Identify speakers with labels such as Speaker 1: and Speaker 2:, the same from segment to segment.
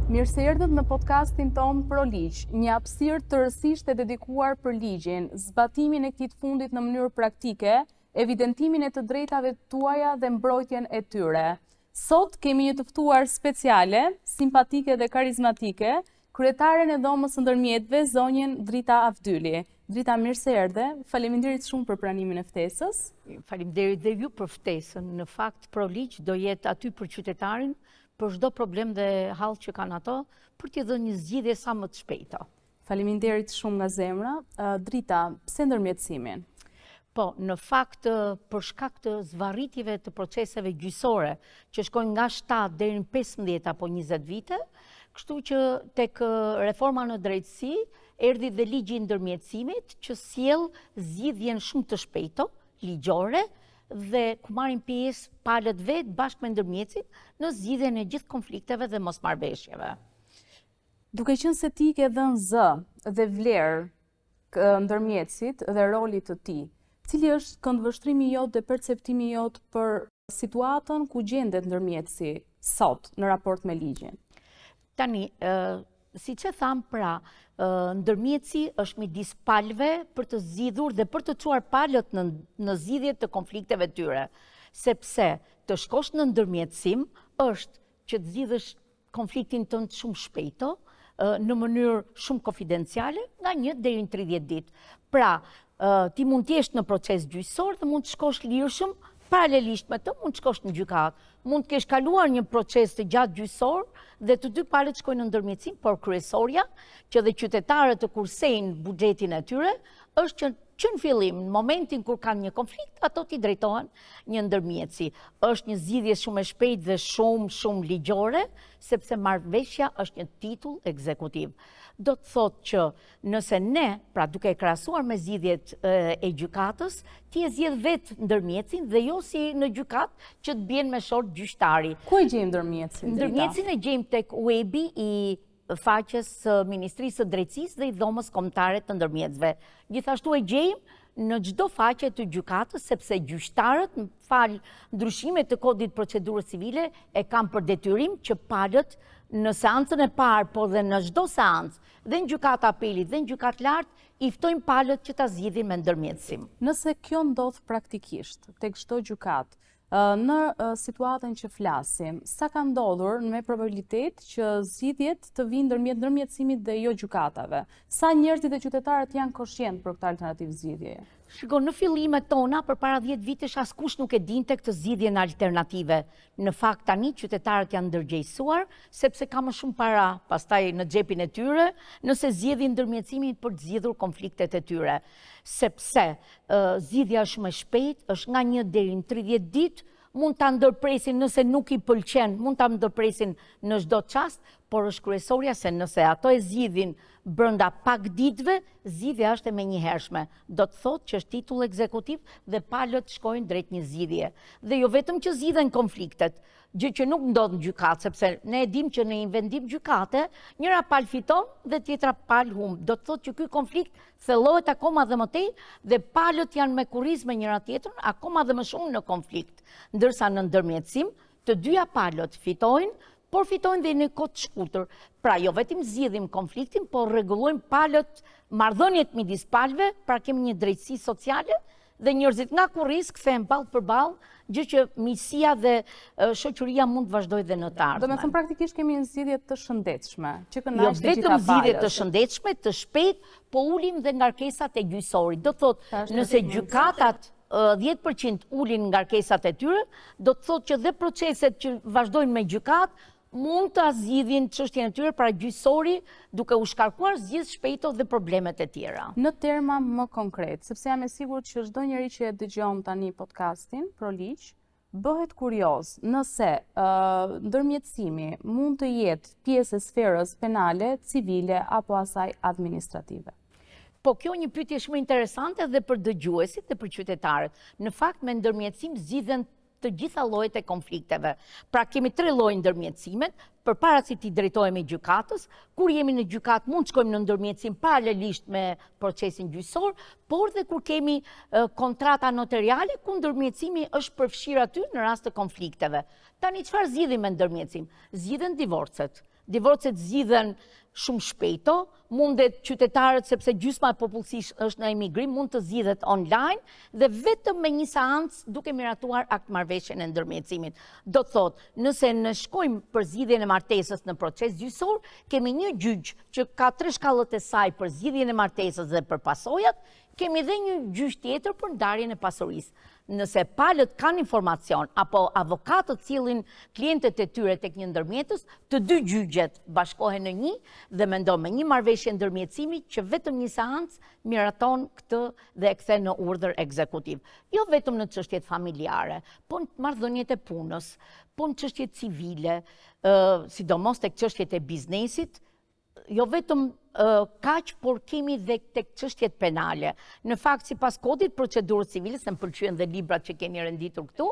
Speaker 1: Mirë se erdhët në podcastin tonë Pro Ligj, një hapësirë tërësisht e dedikuar për ligjin, zbatimin e këtij të fundit në mënyrë praktike, evidentimin e të drejtave tuaja dhe mbrojtjen e tyre. Sot kemi një të ftuar speciale, simpatike dhe karizmatike, kryetaren e Dhomës së Ndërmjetësve, zonjën Drita Avdyli. Drita, mirë se erdhe. Faleminderit shumë për pranimin e ftesës.
Speaker 2: Faleminderit dhe ju për ftesën. Në fakt, Pro Ligj do jetë aty për qytetarin, për çdo problem dhe hall që kanë ato, për t'i dhënë një zgjidhje sa më të shpejtë.
Speaker 1: Faleminderit shumë nga zemra. Drita, pse ndërmjetësimin?
Speaker 2: Po, në fakt, për shkak të zvarritjeve të proceseve gjyqësore, që shkojnë nga 7 deri në 15 apo 20 vite, kështu që tek reforma në drejtësi, erdhi dhe ligji i ndërmjetësimit që sjell zgjidhjen shumë të shpejtë, ligjore, dhe ku marrin pjesë palët vetë bashkë me ndërmjetësit në zgjidhjen e gjithë konflikteve dhe mosmarrëveshjeve.
Speaker 1: Duke qenë se ti i ke dhënë zë dhe vlerë ndërmjetësit dhe rolit të tij, cili është këndvështrimi jot dhe perceptimi jot për situatën ku gjendet ndërmjetësi sot në raport me ligjin?
Speaker 2: Tani, siç e thamë pra, ndërmjetësi është midis palëve për të zgjidhur dhe për të çuar palët në, në zgjidhje të konflikteve tyre. Sepse të shkosh në ndërmjetësim është që të zgjidhësh konfliktin tënd shumë shpejto, në mënyrë shumë konfidenciale, nga një deri në 30 ditë. Pra, ti mund të jesh në proces gjyqësor dhe mund të shkosh lirshëm, paralelisht me të mund të shkosh në gjykatë. Mund të kesh kaluar një proces të gjatë gjyqësor dhe të dy palët shkojnë në ndërmjetësim, por kryesorja që dhe qytetarët të kursejnë buxhetin e tyre, është që që në fillim, në momentin kur kanë një konflikt, ato t'i drejtohen një ndërmjetësi. Është një zgjidhje shumë e shpejtë dhe shumë, shumë ligjore, sepse marrëveshja është një titull ekzekutiv. Do të thotë që nëse ne, pra duke e krahasuar me zgjidhjet e gjykatës, ti e zgjedh vetë ndërmjetësin dhe jo si në gjykatë që të bien me short gjyqtari.
Speaker 1: Ku e gjejmë ndërmjetësin?
Speaker 2: Ndërmjetësin e gjejmë tek webi i faqes së Ministrisë së Drejtësisë dhe i Dhomës Kombëtare të Ndërmjetësve. Gjithashtu e gjejmë në çdo faqe të gjykatës, sepse gjyqtarët, falë ndryshimit të Kodit Procedurës Civile, e kanë për detyrim që palët në seancën e parë, por dhe në çdo seancë, dhe në gjykatë apelit dhe në gjykatë lartë, i ftojnë palët që ta zgjidhin me ndërmjetësim.
Speaker 1: Nëse kjo ndodh praktikisht tek çdo gjykatë, Në situatën që flasim, sa ka ndodhur me probabilitet që zgjidhjet të vijnë ndërmjet ndërmjetësimit dhe jo gjykatave? Sa njerëzit dhe qytetarët janë koshient për këtë alternativë
Speaker 2: zgjidhjeje? Shiko, në fillimet tona, përpara 10 vitesh, askush nuk e dinte këtë zgjidhjen alternative. Në fakt, tani qytetarët janë ndërgjegjësuar, sepse ka më shumë para pastaj në xhepin e tyre, nëse zgjedhin ndërmjetësimin për të zgjidhur konfliktet e tyre. Sepse Zgjidhja është shumë e shpejtë, është nga një deri në 30 ditë, mund ta ndërpresin nëse nuk i pëlqen, mund ta ndërpresin në çdo çast, por është kryesorja se nëse ato e zgjidhin brenda pak ditëve, zgjidhja është e menjëhershme. Do të thotë që është titull ekzekutiv dhe palët shkojnë drejt një zgjidhje. Dhe jo vetëm që zgjidhen konfliktet, gjë që nuk ndodh në gjykatë, sepse ne e dimë që në një vendim gjykate, njëra palë fiton dhe tjetra palë humb. Do të thotë që ky konflikt thellohet akoma dhe më tej dhe palët janë me kurriz me njëra tjetrën, akoma dhe më shumë në konflikt. Ndërsa në ndërmjetësim, të dyja palët fitojnë, por fitojnë dhe në kohë të shkurtër. Pra jo vetëm zgjidhim konfliktin, por rregullojmë palët, marrëdhëniet midis palëve, pra kemi një drejtësi sociale dhe njerëzit nga kurriz kthehen ballë për ballë, gjë që miqësia dhe shoqëria mund të vazhdojë dhe në të
Speaker 1: ardhmen. Domethënë praktikisht kemi një zgjidhje të shëndetshme, që kënaq
Speaker 2: jo të gjitha palët. Jo vetëm zgjidhje të shëndetshme, të shpejtë, po ulim dhe ngarkesat e gjyqësorit. Do të thotë, nëse gjykatat 10% ulin ngarkesat e tyre, do të thotë që dhe proceset që vazhdojnë me gjykatë, mund ta zgjidhin çështjen e tyre, pra gjyqësori duke u shkarkuar zgjidh shpejto dhe problemet e
Speaker 1: tjera. Në terma më konkret, sepse jam e sigurt që çdo njeri që e dëgjon tani podcastin Pro Ligj, bëhet kurioz nëse ndërmjetësimi mund të jetë pjesë e sferës penale, civile apo asaj administrative.
Speaker 2: Po kjo një pyetje shumë interesante dhe për dëgjuesit dhe për qytetarët. Në fakt me ndërmjetësim zgjidhen të gjitha llojet e konflikteve. Pra kemi tre lloje ndërmjetësimet, përpara se t'i drejtohemi gjykatës, kur jemi në gjykatë mund të shkojmë në ndërmjetësim paralelisht me procesin gjyqësor, por dhe kur kemi kontrata noteriale ku ndërmjetësimi është përfshirë aty në rast të konflikteve. Tani çfarë zgjidhim me ndërmjetësim? Zgjidhen divorcet. Divorcet zgjidhen shumë shpejto, mundet qytetarët sepse gjysma e popullsisë është në emigrim, mund të zgjidhet online dhe vetëm me një seancë duke miratuar aktmarrëveshjen e ndërmjetësimit. Do të thotë, nëse ne shkojmë për zgjidhjen e martesës në proces gjyqësor, kemi një gjyq që ka tre shkallët e saj për zgjidhjen e martesës dhe për pasojat, kemi dhe një gjyq tjetër për ndarjen e pasurisë. Nëse palët kanë informacion apo avokatët sjellin klientët e tyre tek një ndërmjetës, të dy gjyqet bashkohen në një dhe mendo me një marrëveshje ndërmjetësimi që vetëm një seancë miraton këtë dhe e kthen në urdhër ekzekutiv. Jo vetëm në çështjet familjare, po në marrëdhëniet e punës, po në çështjet civile, sidomos tek çështjet e biznesit, jo vetëm kaq, por kemi dhe tek çështjet penale. Në fakt, sipas kodit procedurës civile, se më pëlqyen dhe librat që keni renditur këtu,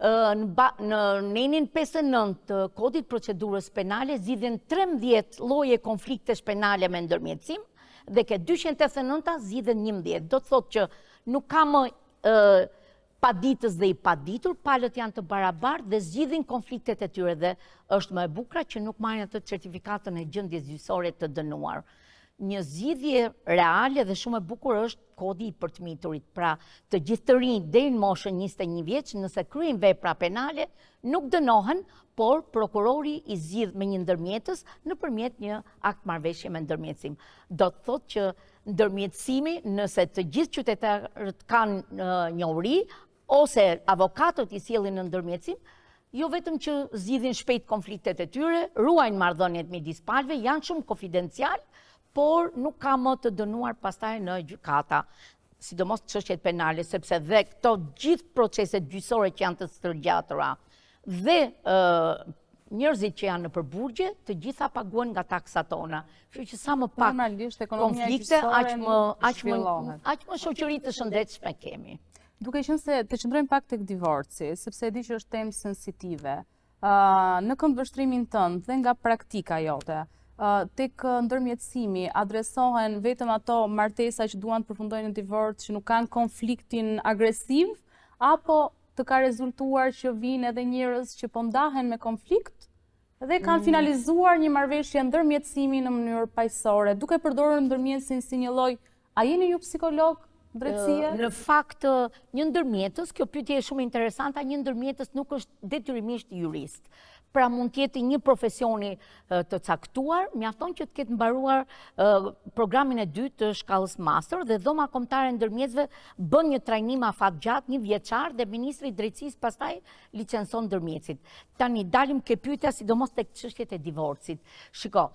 Speaker 2: në nenin 59 të kodit procedurës penale zgjidhen 13 lloje konfliktesh penale me ndërmjetësim dhe ke 289-a zgjidhen 11. Do të thotë që nuk ka më paditës dhe i paditur, palët janë të barabartë dhe zgjidhin konfliktet e tyre dhe është më e bukura që nuk marrin atë certifikatën e gjendjes gjyqësore të dënuar. Një zgjidhje reale dhe shumë e bukur është kodi i për të miturit. Pra, të gjithë të rinjtë deri në moshën 21 vjeç, nëse kryejnë vepra penale, nuk dënohen, por prokurori i zgjidh me një ndërmjetës nëpërmjet një aktmarrëveshje me ndërmjetësim. Do të thotë që Ndërmjetësimi, nëse të gjithë qytetarët kanë njohuri, ose avokatët i sjellin në ndërmjetësim, jo vetëm që zgjidhin shpejt konfliktet e tyre, ruajnë marrëdhëniet midis palëve, janë shumë konfidencial, por nuk ka më të dënuar pastaj në gjykata, sidomos çështjet penale, sepse dhe këto gjithë proceset gjyqësore që janë të stërgjatura, Dhe njerëzit që janë nëpër burgje, të gjitha paguhen nga taksat tona. Kështu që sa më pak konflikte, aq më aq më aq më shoqëri të shëndetshme kemi.
Speaker 1: Duke qenë se të qëndrojmë pak tek divorci, sepse e di që është temë sensitive. Ë në këndvështrimin tënd dhe nga praktika jote, tek ndërmjetësimi adresohen vetëm ato martesa që duan të përfundojnë në divorc, që nuk kanë konfliktin agresiv, apo të ka rezultuar që vijnë edhe njerëz që po ndahen me konflikt dhe kanë mm. finalizuar një marrëveshje ndërmjetësimi në mënyrë paqësore, duke përdorur ndërmjetësin si një lloj, a jeni ju psikolog drejtësie?
Speaker 2: Në fakt, një ndërmjetës, kjo pyetje është shumë interesante, një ndërmjetës nuk është detyrimisht jurist. Pra mund të jetë i një profesioni të caktuar, mjafton që të ketë mbaruar programin e dytë të shkallës master dhe Dhoma Kombëtare e Ndërmjetësve bën një trajnim afatgjatë, njëvjeçar dhe Ministri i Drejtësisë pastaj licenson ndërmjetësit. Tani dalim ke pyetja sidomos tek çështjet e divorcit. Shiko,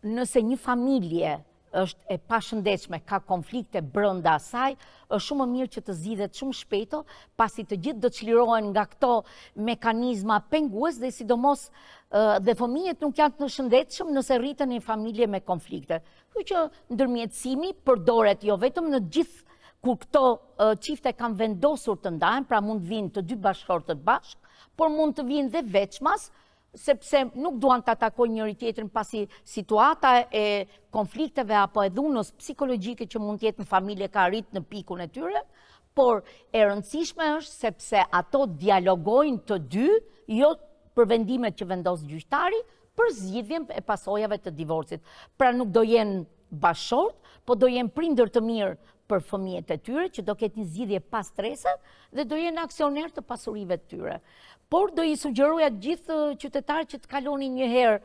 Speaker 2: nëse një familje është e pashëndetshme, ka konflikte brenda saj, është shumë më mirë që të zgjidhet shumë shpejto, pasi të gjithë do të çlirohen nga këto mekanizma pengues dhe sidomos dhe fëmijët nuk janë të shëndetshëm nëse rriten në një familje me konflikte. Kështu që ndërmjetësimi përdoret jo vetëm në gjithë kur këto çifte kanë vendosur të ndahen, pra mund të vijnë të dy bashkëshortët bashkë, por mund të vijnë dhe veçmas, sepse nuk duan ta takojnë njëri-tjetrin pasi situata e konflikteve apo e dhunës psikologjike që mund të jetë në familje ka arrit në pikun e tyre, por e rëndësishme është sepse ato dialogojnë të dy, jo për vendimet që vendos gjyqtari, për zgjidhjen e pasojave të divorcit. Pra nuk do jenë bashkëshortë, po do jenë prindër të mirë për fëmijët e tyre, që do ketë një zgjidhje pa strese dhe do jenë aksionerë të pasurive të tyre. Por do i sugjeroja gjithë qytetarët që të kalonin një herë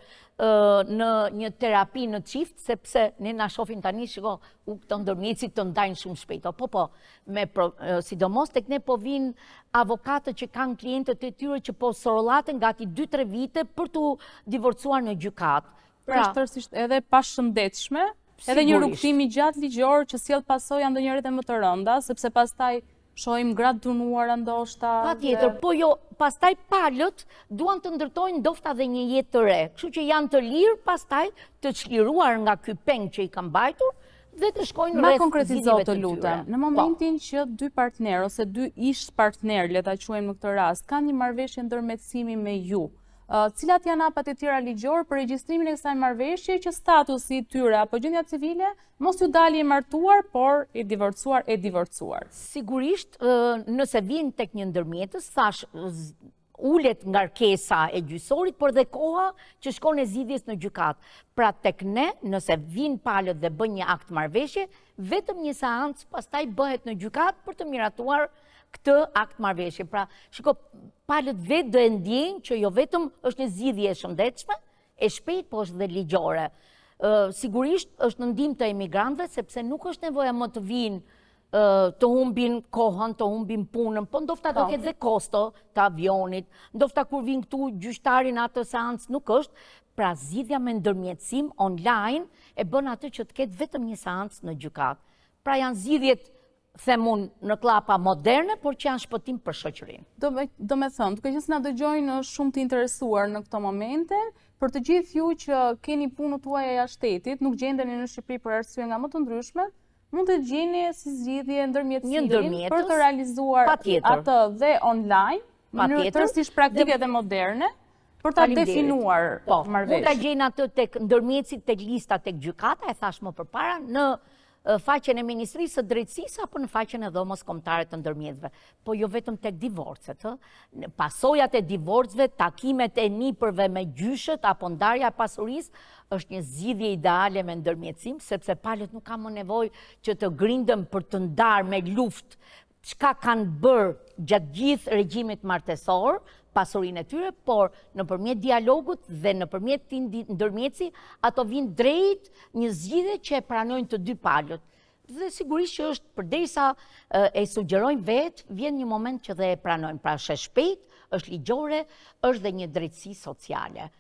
Speaker 2: në një terapi në çift, sepse ne na shohin tani, shiko, u këto ndërmjetësit të ndajnë shumë shpejt. Po, po, me pro, sidomos tek ne po vijnë avokatët që kanë klientët e tyre që po sorollaten gati 2-3 vite për t'u divorcuar në
Speaker 1: gjykatë. Pra, është tërësisht edhe e pashëndetshme, edhe një rrugëtim i gjatë ligjor që sjell pasoja ndonjëherë edhe më të rënda, sepse pastaj shohim gra të dhunuara
Speaker 2: ndoshta. Patjetër, po jo, pastaj palët duan të ndërtojnë ndofta dhe një jetë të re, kështu që janë të lirë pastaj të çliruar nga ky peng që i ka mbajtur dhe të shkojnë
Speaker 1: rreth konkretizo të lutem. Në po. momentin që dy partnerë ose dy ish partnerë, le ta quajmë në këtë rast, kanë një marrëveshje ndërmjetësimi me ju, Cilat janë hapat e tjera ligjorë për regjistrimin e kësaj marrëveshje që statusi i tyre apo gjendja civile mos t'ju dali i martuar, por i divorcuar e divorcuar?
Speaker 2: Sigurisht, nëse vijnë tek një ndërmjetës, thashë, Ulet ngarkesa e gjyqësorit, por dhe koha që shkon e zgjidhjes në gjykatë. Pra tek ne, nëse vijnë palët dhe bëjnë një akt marrëveshje, vetëm një seancë pastaj bëhet në gjykatë për të miratuar këtë akt marrëveshje. Pra, shiko, palët vetë do e ndjejnë që jo vetëm është një zgjidhje e shëndetshme, e shpejtë, po është dhe ligjore. Sigurisht është në ndihmë të emigrantëve, sepse nuk është nevoja më të vijnë të humbin kohën, të humbin punën, po ndofta do po. ketë dhe kosto të avionit, ndofta kur vijnë këtu gjyqtari në atë seancë nuk është, pra zgjidhja me ndërmjetësim online e bën atë që të ketë vetëm një seancë në gjykatë. Pra janë zgjidhjet them unë, në kllapa moderne, por që janë shpëtim për
Speaker 1: shoqërinë. Do me, do me thënë, duke qenë se na dëgjojnë shumë të interesuar në këto momente, për të gjithë ju që keni punët tuaja jashtë shtetit, nuk gjendeni në Shqipëri për arsye nga më të ndryshmet, mund të gjeni si zgjidhje ndërmjetësimin për të realizuar atë dhe online, në mënyrë tërësisht praktike dhe moderne, për ta definuar
Speaker 2: po, marrëveshjen. Mund ta gjejnë atë tek ndërmjetësit, tek lista, tek gjykata, e thashë më përpara, në faqen e Ministrisë së Drejtësisë apo në faqen e Dhomës Kombëtare të Ndërmjetësve. Po jo vetëm tek divorcet, ë. Pasojat e divorceve, takimet e nipërve me gjyshët apo ndarja e pasurisë është një zgjidhje ideale me ndërmjetësim, sepse palët nuk kanë më nevojë që të grinden për të ndarë me luftë çka kanë bërë gjatë gjithë regjimit martesor, pasurinë e tyre, por nëpërmjet dialogut dhe nëpërmjet këtij ndërmjetësi, ato vijnë drejt një zgjidhje që e pranojnë të dy palët. Dhe sigurisht që është përderisa e sugjerojnë vetë, vjen një moment që dhe e pranojnë. Pra është e shpejtë, është ligjore, është dhe një drejtësi sociale.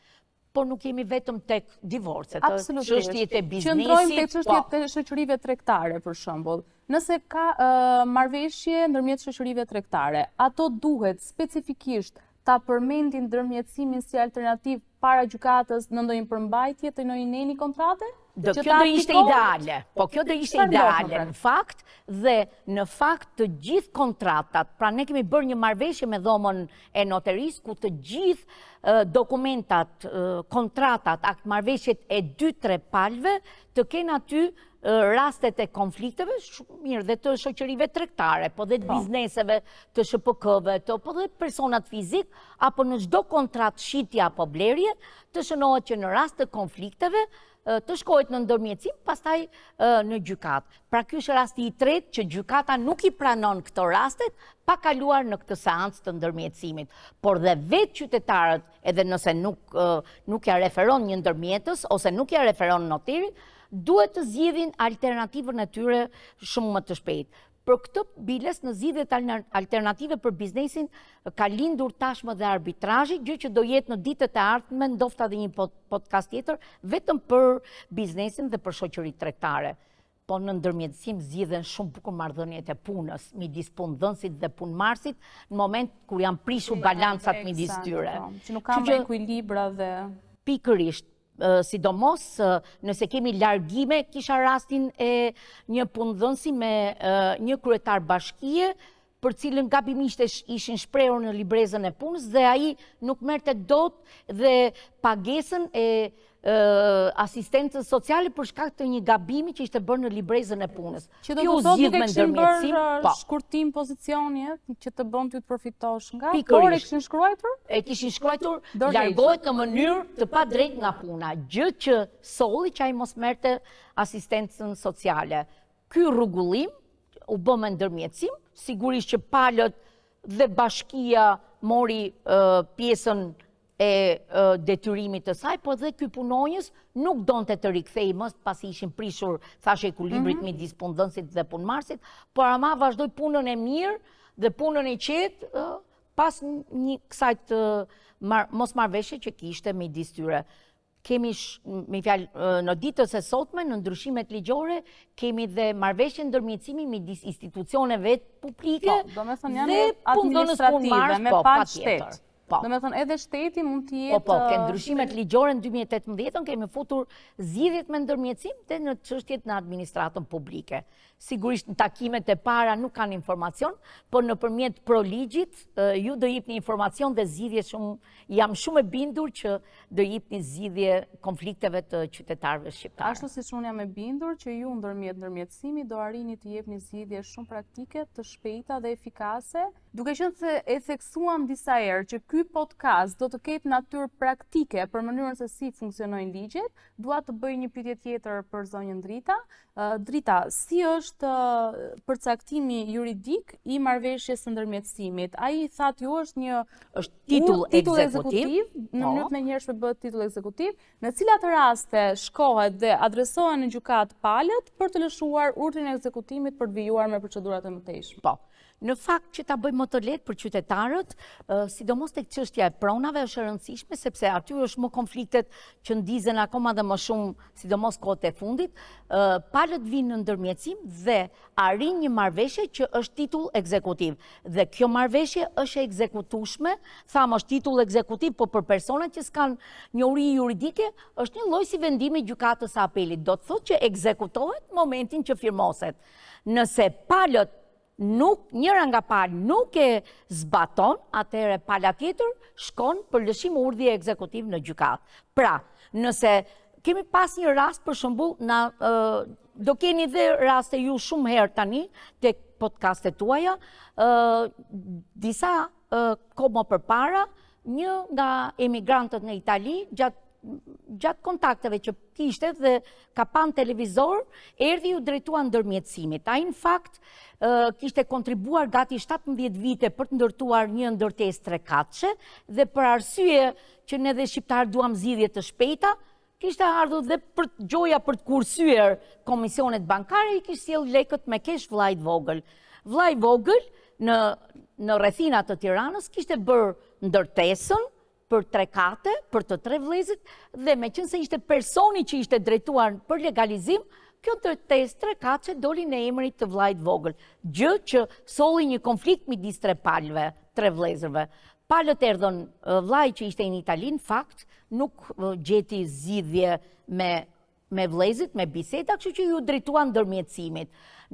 Speaker 2: Por nuk jemi vetëm tek divorcet,
Speaker 1: çështjet e biznesit. Qëndrojmë tek çështjet po. e shoqërive tregtare për shembull. Nëse ka marrëveshje ndërmjet shoqërive tregtare, ato duhet specifikisht ta përmendin ndërmjetësimin si alternativë para gjykatës në ndonjë përmbajtje të ndonjë neni
Speaker 2: kontrate? Do, kjo do ishte ideale. Po kjo do ishte ideale në fakt dhe në fakt të gjithë kontratat, pra ne kemi bërë një marrëveshje me dhomën e noterisë ku të gjithë dokumentat, kontratat, aktmarrëveshjet e 2-3 palëve të kenë aty rastet e konflikteve, shumë mirë, dhe të shoqërive tregtare, po dhe të po. bizneseve, të SHPK-ve, të, po dhe personat fizik, apo në çdo kontratë shitje apo blerje, të shënohet që në rast të konflikteve, të shkohet në ndërmjetësim, pastaj në gjykatë. Pra ky është rasti i tretë që gjykata nuk i pranon këto rastet pa kaluar në këtë seancë të ndërmjetësimit. Por dhe vetë qytetarët, edhe nëse nuk, nuk ia referon një ndërmjetës, ose nuk ia referon noteri, duhet të zgjidhin alternativën e tyre shumë më të shpejtë. Për këtë biles në zgjidhjet alternative për biznesin ka lindur tashmë dhe arbitrazhi, gjë që do jetë në ditët e ardhme, ndofta dhe një podcast tjetër, vetëm për biznesin dhe për shoqëritë tregtare. Po në ndërmjetësim zgjidhen shumë bukur marrëdhëniet e punës midis punëdhënësit dhe punëmarrësit në moment kur janë prishur balancat midis
Speaker 1: tyre. Po, që nuk ka më ekuilibra dhe
Speaker 2: pikërisht sidomos nëse kemi largime, kisha rastin e një punëdhënësi me një kryetar bashkie, për cilën gabimisht ishin shprehur në librezën e punës dhe ai nuk merrte dot dhe pagesën e asistencës sociale për shkak të një gabimi që ishte bërë në librezën e punës.
Speaker 1: Që do të thotë nuk e kishin bërë po. shkurtim pozicioni, që të bën ty të përfitosh nga, por e kishin shkruajtur?
Speaker 2: E kishin shkruajtur, largohet në mënyrë të padrejtë nga puna, gjë që solli që ai mos merrte asistencën sociale. Ky rregullim u bë me ndërmjetësim, sigurisht që palët dhe bashkia mori pjesën e detyrimit të saj, por dhe ky punonjës nuk donte të rikthehej më pasi ishin prishur, thashë ekuilibrit mm -hmm. midis punëdhënësit dhe punëmarrësit, por ama vazhdoi punën e mirë dhe punën e qetë pas një kësaj të mosmarrëveshje që kishte midis tyre. Kemi, me fjalë, në ditët e sotme, në ndryshimet ligjore, kemi dhe marrëveshje ndërmjetësimi midis institucioneve publike
Speaker 1: po, domethënë janë administrative, me po, palë shtet. Po. Domethënë edhe shteti mund të jetë...
Speaker 2: Po, po, ke ndryshimet ligjore në 2018-ën, kemi futur zgjidhjet me ndërmjetësim dhe në çështjet në administratën publike. Sigurisht në takimet e para nuk kanë informacion, por nëpërmjet Proligjit, ju do jipni informacion dhe zgjidhje shumë, jam shumë e bindur që do jipni zgjidhje konflikteve të qytetarëve
Speaker 1: shqiptarë. Ashtu siç unë jam e bindur që ju ndërmjet ndërmjetësimit do arrini të jepni zgjidhje shumë praktike, të shpejta dhe efikase. Duke qenë se e theksuam disa herë që ky podcast do të ketë natyrë praktike për mënyrën se si funksionojnë ligjet, dua të bëj një pyetje tjetër për zonjën Drita. Drita, si është përcaktimi juridik i marrëveshjes së ndërmjetësimit? Ai thatë ju është një
Speaker 2: është titull titull ekzekutiv,
Speaker 1: në po. mënyrë të menjëhershme bëhet titull ekzekutiv. Në cilat raste shkohet dhe adresohen në gjykatë palët për të lëshuar urdhrin e ekzekutimit për të vijuar me procedurat e mëtejshme?
Speaker 2: Po. Në fakt që ta bëjmë më të lehtë për qytetarët, sidomos tek çështja e pronave është e rëndësishme sepse aty është më konfliktet që ndizen akoma dhe më shumë, sidomos kohët e fundit, palët vijnë në ndërmjetësim dhe arrijnë një marrëveshje që është titull ekzekutiv. Dhe kjo marrëveshje është e ekzekutueshme, thamë është titull ekzekutiv, po për personat që s'kanë njohuri juridike, është një lloj si vendimi i gjykatës së apelit. Do të thotë që ekzekutohet momentin që firmoset. Nëse palët nuk njëra nga palë nuk e zbaton, atëherë pala tjetër shkon për lëshim urdhri ekzekutiv në gjykatë. Pra, nëse kemi pas një rast për shembull, na do keni dhe raste ju shumë herë tani tek podcastet tuaja, disa kohë më përpara, një nga emigrantët në Itali, gjatë gjatë kontakteve që kishte dhe ka pa në televizor, erdhi iu drejtua ndërmjetësimit. Ai në fakt kishte kontribuar gati 17 vite për të ndërtuar një ndërtesë trekatëshe dhe për arsye që ne dhe shqiptarët duam zgjidhje të shpejta, kishte ardhur dhe për gjoja për të kursyer komisionet bankare, i kishte sjellë lekët me kesh vëllait të vogël. Vëllai i vogël në në rrethina të Tiranës kishte bërë ndërtesën për tre kate, për të tre vëllezërit dhe meqenëse ishte personi që ishte drejtuar për legalizim, kjo ndërtesë trekatëshe doli në emër të vëllait të vogël, gjë që solli një konflikt midis tre palëve, tre vëllezërve. Palët erdhën, vëllai që ishte në Itali, në fakt, nuk gjeti zgjidhje me me vëllezërit, me biseda, kështu që iu drejtua ndërmjetësimit.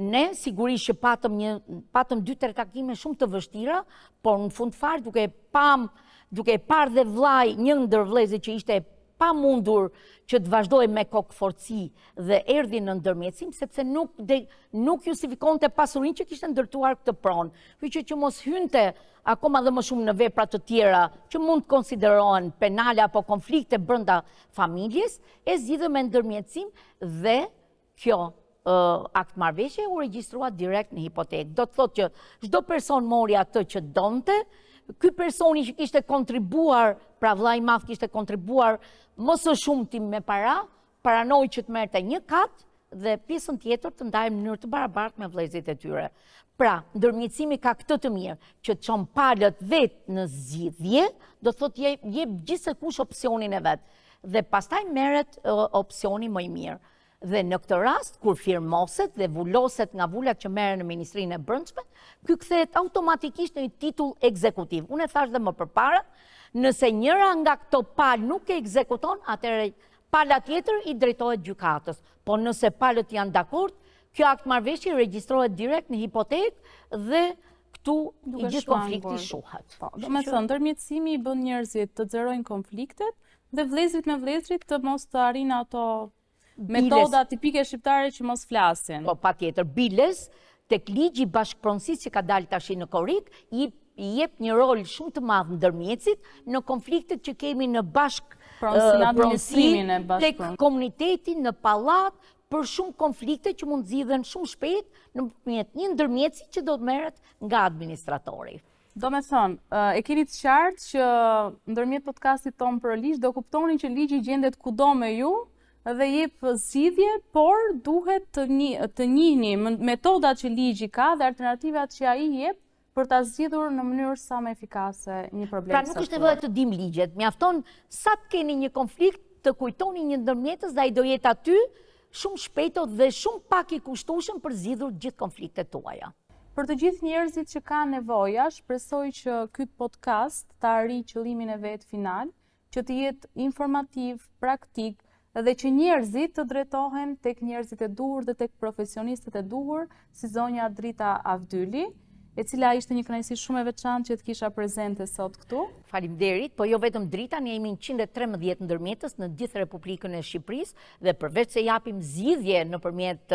Speaker 2: Ne sigurisht që patëm një patëm dy tre takime shumë të vështira, por në fund fare duke pam, duke parë dhe vëllai, një ndër vëllezërit që ishte e pamundur që të vazhdojë me kokëfortësi dhe erdhi në ndërmjetësim sepse nuk de, nuk justifikonte pasurinë që kishte ndërtuar këtë pronë. Kështu që që mos hynte akoma dhe më shumë në vepra të tjera që mund të konsiderohen penale apo konflikte brenda familjes, e zgjidhëm me ndërmjetësim dhe kjo akt marrëveshje u regjistrua direkt në hipotekë. Do të thotë që çdo person mori atë që donte, ky personi që kishte kontribuar, pra vëllai i madh kishte kontribuar më së shumti me para, pranoi që të merrte një kat dhe pjesën tjetër të ndahej në mënyrë të barabartë me vëllezërit e tyre. Pra, ndërmjetësimi ka këtë të mirë, që të çon palët vetë në zgjidhje, do të thotë jep gjithsekush opsionin e vet dhe pastaj merret opsioni më i mirë. Dhe në këtë rast, kur firmoset dhe vuloset nga vulat që merren në Ministrinë e Brendshme, ky kthehet automatikisht në një titull ekzekutiv. Unë e thashë dhe më përpara, nëse njëra nga këto palë nuk e ekzekuton, atëherë pala tjetër i drejtohet gjykatës. Po nëse palët janë dakord, kjo akt marrëveshje regjistrohet direkt në hipotekë dhe këtu i gjithë konflikti
Speaker 1: shuhet. Po, domethënë, ndërmjetësimi i bën njerëzit të zerojnë konfliktet dhe vëllezërit me vëllezërit të mos të arrijnë ato metoda tipike shqiptare që mos
Speaker 2: flasin. Po, patjetër, biles, tek ligji i bashkëpronësisë që ka dalë tashi në korrik, i jep një rol shumë të madh ndërmjetësit në konfliktet që kemi në
Speaker 1: bashkëpronësi,
Speaker 2: tek komuniteti në pallat, për shumë konflikte që mund të zgjidhen shumë shpejt nëpërmjet një ndërmjetësi që do të merret nga administratori.
Speaker 1: Domethënë, e keni të qartë që ndërmjet podcastit tonë për ligj, do kuptoni që ligji gjendet kudo me ju dhe jep zgjidhje, por duhet të, një, të njihni metodat që ligji ka dhe alternativat që ai jep për ta zgjidhur në mënyrë sa më efikase një problem.
Speaker 2: Pra nuk është nevoja të dimë ligjet, mjafton sa të keni një konflikt të kujtoni një ndërmjetës dhe ai do jetë aty shumë shpejt dhe shumë pak i kushtueshëm për zgjidhur gjithë konfliktet tuaja.
Speaker 1: Për të gjithë njerëzit që kanë nevoja, shpresoj që ky podcast të arrijë qëllimin e vet final, që të jetë informativ, praktik dhe që njerëzit të drejtohen tek njerëzit e duhur dhe tek profesionistët e duhur, si zonja Drita Avdyli. E cila ishte një kënaqësi shumë e veçantë që të kisha prezente sot këtu.
Speaker 2: Faleminderit, po jo vetëm Drita, ne jemi 113 ndërmjetës në gjithë Republikën e Shqipërisë dhe përveç se japim zgjidhje nëpërmjet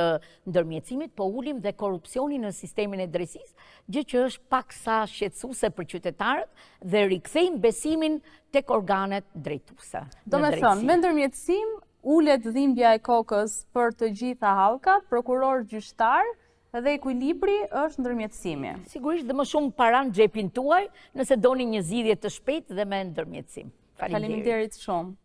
Speaker 2: ndërmjetësimit, po ulim dhe korrupsionin në sistemin e drejtësisë, gjë që është paksa shqetësuese për qytetarët dhe rikthejmë besimin tek organet drejtuese.
Speaker 1: Domethënë, me ndërmjetësim ulet dhimbja e kokës për të gjitha hallkat, prokuror gjyqtar, Dhe ekuilibri është ndërmjetësimi.
Speaker 2: Sigurisht dhe më shumë para në xhepin tuaj, nëse doni një zgjidhje të shpejtë dhe me ndërmjetësim.
Speaker 1: Faleminderit shumë.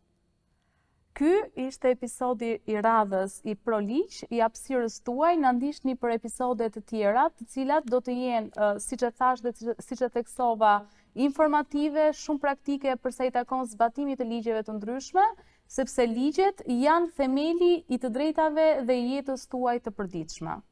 Speaker 1: Ky ishte episodi i radhës i ProLigj, i hapësirës tuaj, na ndiqni për episode të tjera, të cilat do të jenë, siç e thashë dhe siç e theksova, informative, shumë praktike për sa i takon zbatimit të ligjeve të ndryshme, sepse ligjet janë themeli i të drejtave dhe i jetës tuaj të përditshme.